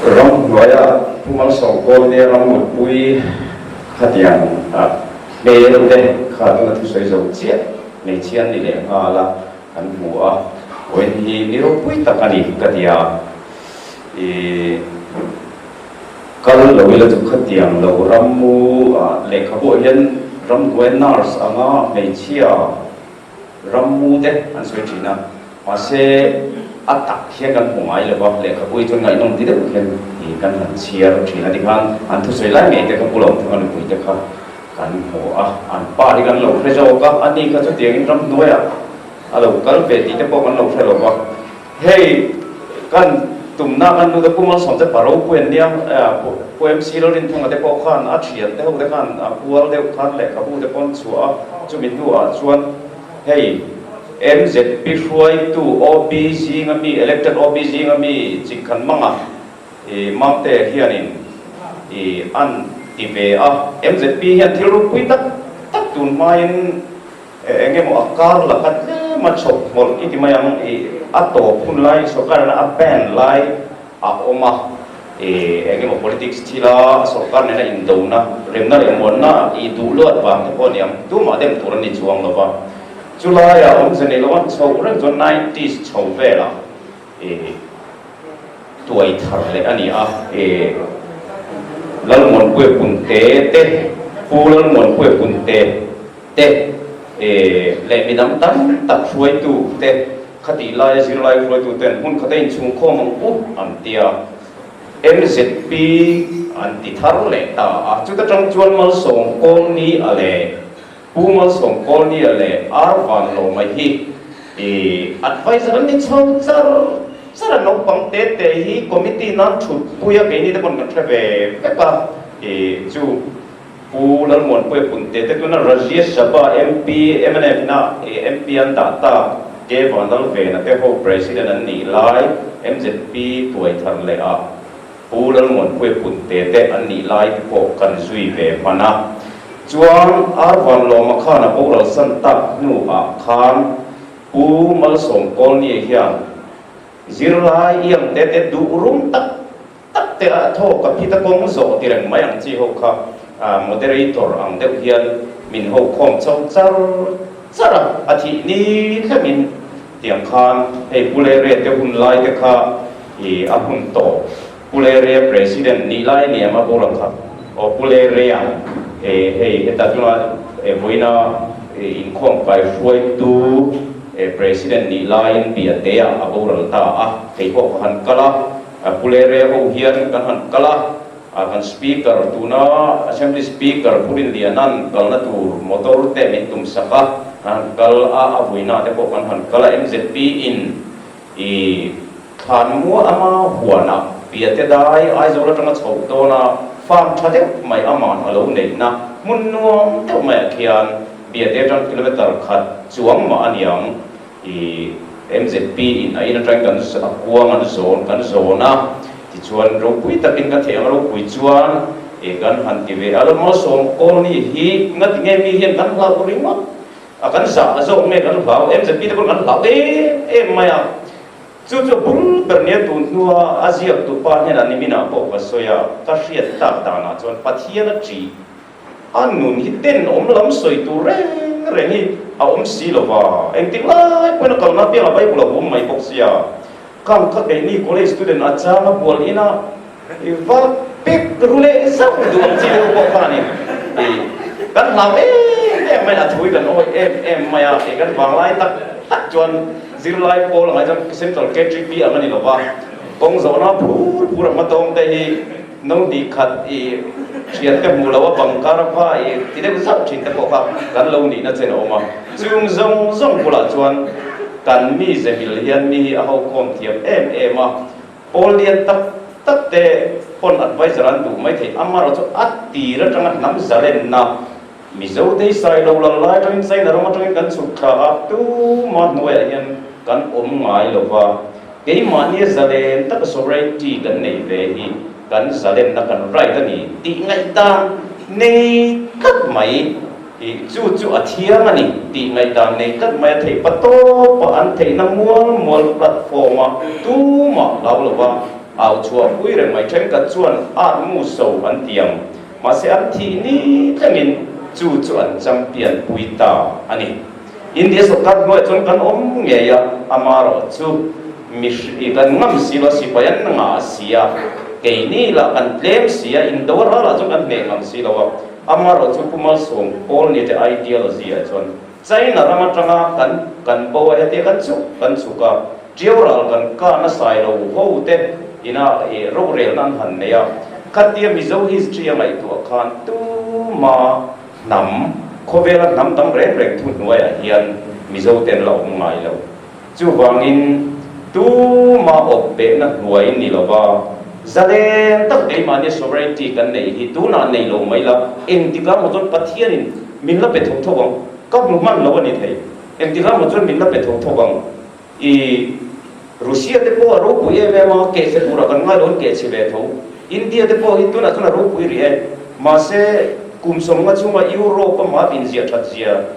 Ramhnuaia Pu Malsawmkawlnia ramngutpui khatiang hmel te kha tuna thusawi zo chiah hmeichhia an ni leh nghal a, kan hmu a, vawiin hi ni ropui tak a ni ka ti a, ih kal lo ila chu khatiang lo rammu ah lehkhabu ah hian ramhnuai nurse anga hmeichhia rammu te an sawi thin a, mahse a tak hian kan hmu ngai lo va, lehkhabu hi chuan ngaihnawm ti deuh hian ih kan han chhiar thin a, tikhan an thusawi lai ngei te kha Pu Lawmthanga nupui te kha Kan hmu a, an pa hi kan lo hre zawk a, ani kha chutiangin ramhnuaiah a lo kal ve tih te pawh kan lo hre lo va. Hei kan tumna kan nu te Pu Malsawm te pa ropui an nia, Pu MC Lalrinthanga te pawh khan a thian te ho te khan a kual deuh khan lehkhabu te pawh an chhuah a, chumi hnuah chuan hei MZP hruaitu OB zinga mi, elected OB zinga mi Chikhan Manga, I Mamte hianin i an ti ve a, MZP hian thil ropui tak tak tun hmain eng emaw a kar laka tlem a chhawp hmawlh i ti mai ang, i a tawp hun lai sorkar nena a ban lai a awm a, i eng emaw politics thila sorkar nena indona remna leh muanna i duh luat vang te pawh a ni ang, tumah dem tur an ni chuang lo va, chulaiah awmze nei lo a chhoh reng chuan nineties chho velah I tuai thar leh a ni a, i Lalmuanpuia Punte te, Pu Lalmuanpuia Punte te i leh midang tam tak hruaitu te khatih laia zirlai hruaitu ten hmun khata inchhungkhawm ang u an ti a, MZP an ti thar leh ta a, chuta tang chuan Malsawm Kawlni a leh Pu Malsawm Kawlnia leh Ar Vanlawma hi i adviser an ni chho char char a, naupang te te hi committee nan thut pui a, keini te pawn kan hre ve vek a, i chu Pu Lalmuanpuia Punte te tuna Rajya Sabha MP mnf na i MP an dah tak K Vanlalvena te ho President an nih lai MZP tuai thar leh ah Pu Lalmuanpuia Punte te an nih lai te pawh kan zui ve hman a. Chuan Arvanlawma khan a boral san tak hnu ah khan Pu Malsawm Kawlnia hian zirlai iang te te duh rum tak tak te a thawk a phita kawng zawh ti reng mai ang chi ho kha moderator ang deuh hian min ho khawm chho char char a, a thih ni thlengin tiang khan hei Pu Lere te hun lai te kha I a hun tawh. Pu Lerea President nih lai a ni em a boral kha? Aw Pu Lerea e hei heta chunga e vawiina inkhawm kai hruaitu e President nih laiin Biate ah a boral ta a, kei pawh ka han kal a, Pu Lerea ho hian kan han kal a, kan Speaker tuna Assembly Speaker Pu Rinliana'n kalna tur motor te min tum sak a, kan han kal a, a vawiina te pawh kan han kal a, MZP in I thlanmua ama huanah Piate dai Aizawl atanga chhoh dawna farm tha deuh mai aman a lo neihna hmun nuam deuh maiah khian Piate atang kilometre khat chuang mah a niang. I MZP in a in atangin kan a kuang an zawn kan zawn a, tichuan ropui takin ka theih ang ropui chuan i kan han ti ve a, Lalmalsawm Colony hi ngati nge mi hian kan hlauh ringawt A kan zah zawk nge kan hlau MZP te pawh kan hlau em em mai a, chu chu a bul ber nia tun hnua a ziak tu pa hnenah niminah pawh ka sawi a, ka hriat tak danah chuan Pathian a ṭih a nun hi tenawm lam sawi tur reng reng hi a awm si lo va, engtik lai pawhin a kalna apiangah Bible a hum mai bawk sia, kang kha keini college student a chang a bual inah I va pek ru leh zauh duh ang chi deuh pawh kha a ni. I kan hlau em em mai a, a thui kan awih em em mai a, i kan vanglai tak tak chuan zirlai pawl angah chuan Central KTP ang a ni lo va, kawng zawhna phur phur a hmatawng te hi no hnih khat i thian te hmuh loh a bang kar a va i ti deuh zauh thin te pawh kha kan lo nihna chen a awm a. Chung zawng zawng bulah chuan kan mi zemil hian mi hi a hokhawm thiam em em a. Pawl lian tak tak te pawn adviser an duh mai thei, amaherawh chu a tir atanga hnam zalenna Mizo te hi sai lo lal lai atangin China ram atangin kan chhuk thla a, tuma hnuaiah hian kan awm ngai lo va, keimahnia zalen taka sovereignty kan nei ve hi kan zalenna kan right a ni tih ngaihdan nei tlat mai. Ih, chu chu a thiang a ni tih ngaihdan nei tlat mai a theih pa tawp a, an theihna mual mual platform a tumah hlau lo va Au chhuah pui reng mai thenkhat chuan art mu so an ti ang. Mahse an thih ni thlengin chu chu an champion pui ta a ni. India sawrkar hnuaiah chuan kan awm ngei a, amaherawh chu mihri kan ngam si lo, sipai an ngah si a, keini lah kan tlem si a, indo a ralah chuan kan hneh ngam si lo a, amaherawh chu Pu Malsawm Paul ni te ideology ah chuan China ram atanga kan kan bo a, hetia kan chhuk kan chhuk a, Ṭiau ral kan kah nasai lo ho te ina i rorelna an han nei a, khatia Mizo history a ngaihtuah khan tuma hnam, khawvela hnam dang reng reng thu hnuaiah hian Mizo te an la awm ngai lo. Chuvangin tuma awp behna hnuai ni lova zalen tak keimahnia sovereignty kan neih hi tunah nei lo mai la, engtikah maw chuan Pathianin min la pe tho tho ang, ka hmu hman lo a ni thei, engtikah maw chuan min la pe tho tho ang. I Russia te pawh a ropui em em a, kehchhe turah kan ngai lo an kehchhe ve tho. India te pawh hi tunah chuan a ropui rih e. Mahse, kum sawmnga chhunga Europe a map inziah that zia,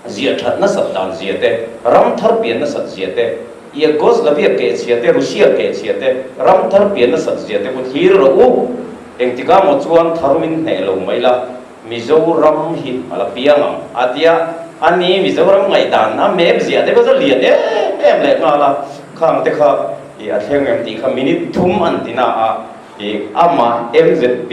ziah that nasat dan zia te, ram thar pian nasat zia te, Yugoslavia kehchhia te, Russia kehchhia te, ram thar pian nasat zia te khu thlir rawh u. Engtikah maw chuan tharumin hneh lo mai la. Mizoram hi a la piang ang a tia, a ni Mizoram ngaihdan a map ziah te kha chu lian em em leh nghal a, khang te kha i a thleng em tih kha minute thum an ti na a, i amah MZP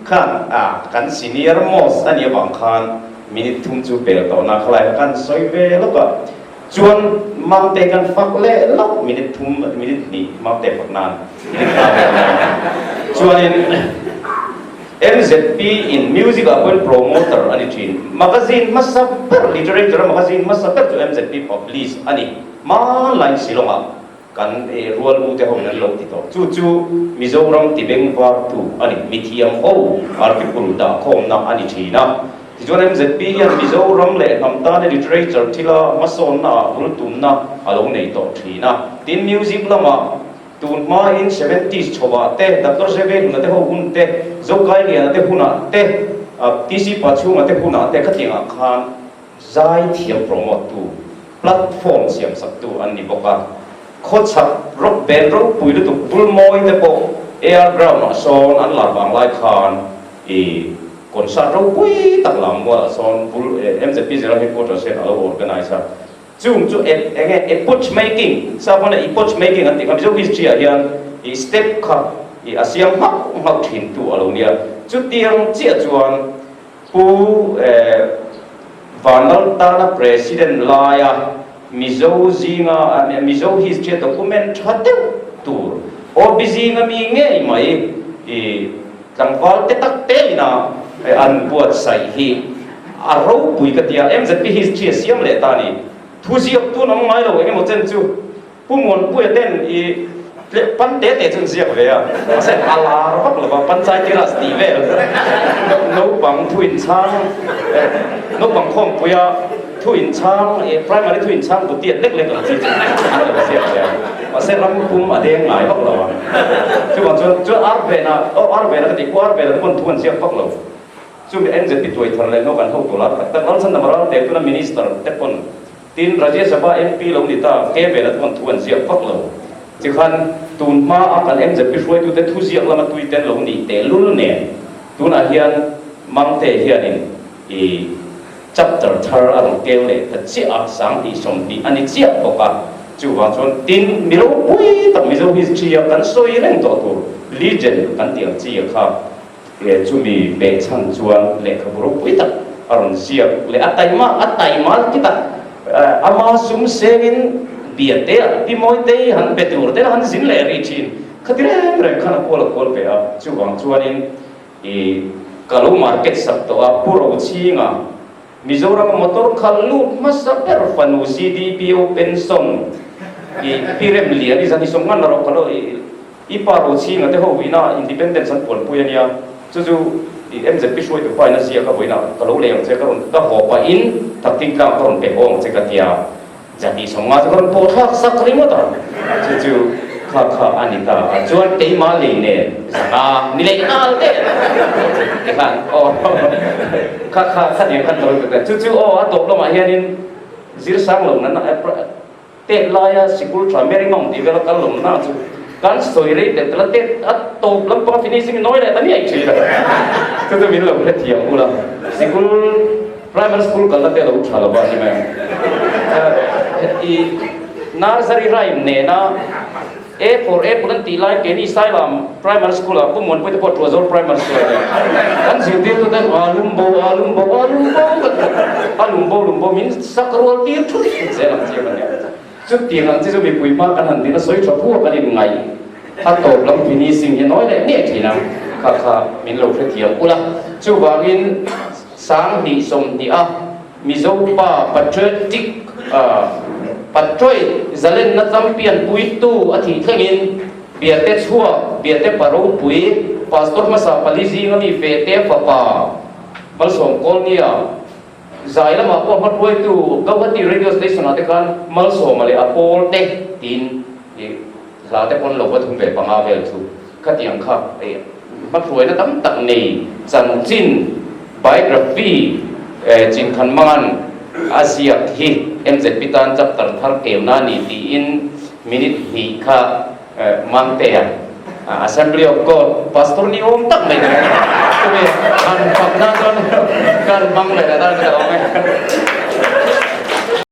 khan a kan senior most a nih avang khan minute thum chu pel tawh na khalai kha kan sawi ve lawk a, chuan Mamte kan fak leh lawk minute thum minute hnih Mamte fak nan minute hna fak nan chuanin. MZP in music ah pawhin promoter a ni thin. Magazine hmasa ber, literature a magazine hmasa ber chu MZP publish a ni. Hmanlaiin Shillong ah kan rual u te ho in an lo ti tawh. Chu chu Mizoram ti bengvartu a ni. Mithiam ho article dah khawmna a ni thin a. Tichuan MZP hian Mizoram leh hnam tana literature thila hmasawnna ah bul tumna a lo nei tawh thin a. Tin, music lamah Tun hmain seventies chhovah te, Doctor Zeve huna te ho hun te, Zokailiana te hunah te, TC Pachhunga te hunah te khatiangah khan zaithiam promote tu, platform siamsak tu an ni bawk a. Khawchhak rock band ropui lutuk Bulmawi te pawh AR ground ah sawn an lar vang lai khan i concert ropui tak lammualah sawn Bul MZP General Headquarters hian a lo organise a. Chung chu eng enge epoch making, sap hmana epoch making an tih kha Mizo history ah hian i step kha i a siam nghauh nghauh thin tu a lo nia. Chutiang chiah chuan Pu Vanlal tana President laia Mizo zinga Mizo history a document tha deuh tur OB zinga mi ngei mai i Tlangval te tak te ina an buatsaih hi a ropui ka ti a, MZP history a siam leh ta a ni. Thu ziak tun awm ngai lo engemaw chen chu Pu Muanpuia ten i tleh pan te te chu an ziak ve a, mahse a lar vak lo va, Panchayati Raj tih vel naupang thu inchhang naupang khawmpuia thu inchhang primary thu inchhang bu tiat lek lek ang chi chu an lo ziak ve a. Mahse ram pum a deng ngai vak lo a. Chuvang chuan chuan ar vena aw ar vena ka tih khu ar vena te pawn thu an ziak vak lo. Chumi NZP tuai thar leh hnawk an hotu lar tak tak Lalchhan Damaral te tuna Minister te pawn tin Rajya Sabha MP lo ni ta ke vena te pawn thu an ziak vak lo. Tikhan tun hma a kan NZP hruaitu te thu ziak lama tui ten lo nih tehlul nen tunah hian Mangte hianin i Chapter thar a rawn keu leh ta chiah a, 20 20 a ni chiah bawk a. Chuvang chuan tin mi ropui tak Mizo history a kan sawi reng tawh tur legend kan tih ang chi a kha chumi behchhan chuan lehkhabu ropui tak a rawn ziak leh a taima a taima khitah ama sum sengin bia te ah pi mawi te han pe tur te han zin leh rih thin. Khati reng reng khan a kual a kual ve a, chuvang chuanin I ka lo market sak tawh a, Pu Rochhinga, Mizorama motor khalh lut hmasa ber fanu CDPO pension i Pi Remlian i zan i sawm ngan erawh ka lo i pa Rochhinga te ho ina independence an puanpui a nia, chu chu i MZP hruaitu pa in a ziak a vawiinah ka lo lei ang che ka rawn ka haw pahin Thakthing tlang ka rawn pe haw ang che ka tia. Zahnih sawmnga chu ka rawn pawh thlak sak ringawt a, chu chu kha kha a ni ta a, chuan keimah lei nen zanga ni leh nghal der tikhan aw kha kha khatiang khan ka rawn pe chu chu aw a tawp lamah hianin zir sang lo nan tet laia sikul tha Marymount tih vela kal lo na chu. Kan sawi rei telh telh a, tet a tawp lampang a finishing nawi leh ta miai thin a. Chu chu min lo hrethiam ula, sikul primary school kalna te a lo tha lo va ni mai ang. I nursery rhyme nena A for apple an tih lai keini Sailam primary school ah Pu Muanpuite pawh Tuazawr primary school ah nia. Kan zirtirtu ten a lumbo a lumbo a lumbo kan ti a lumbo lumbo min sak rual tir thut thut zel ang chi a nia. Chutiang ang chi chu mipui hma kan han din a sawi tha phuak an inngaih a tawp lam finishing hi nawi leh ngei thin a, kha kha min lo hrethiam ula. Chuvangin 2020 a Mizo pa patriotic patroit zalenna champion puitu a thih thlengin Biate chhuak Biate pa ropui Pastor hmasa pali zinga mi Fehte fapa Malsawm Kawlnia Zai lamah pawh hmahruaitu Gauhati Radio Station ah te khan Malsawma leh a pawl te tiin ih hla te pawn lo va thum ve panga vel chu khatiang kha ih hmahruaina tam tak nei chanchin biography eh Chinkhan Mangan a ziak hi MZP tan chapter thar keuna a ni tiin minute hnih kha Mantea, Assembly of God pastor ni awm tak mai ka ring a, chumi han fak nan chuan kan hmang ve leh ta ka awm e.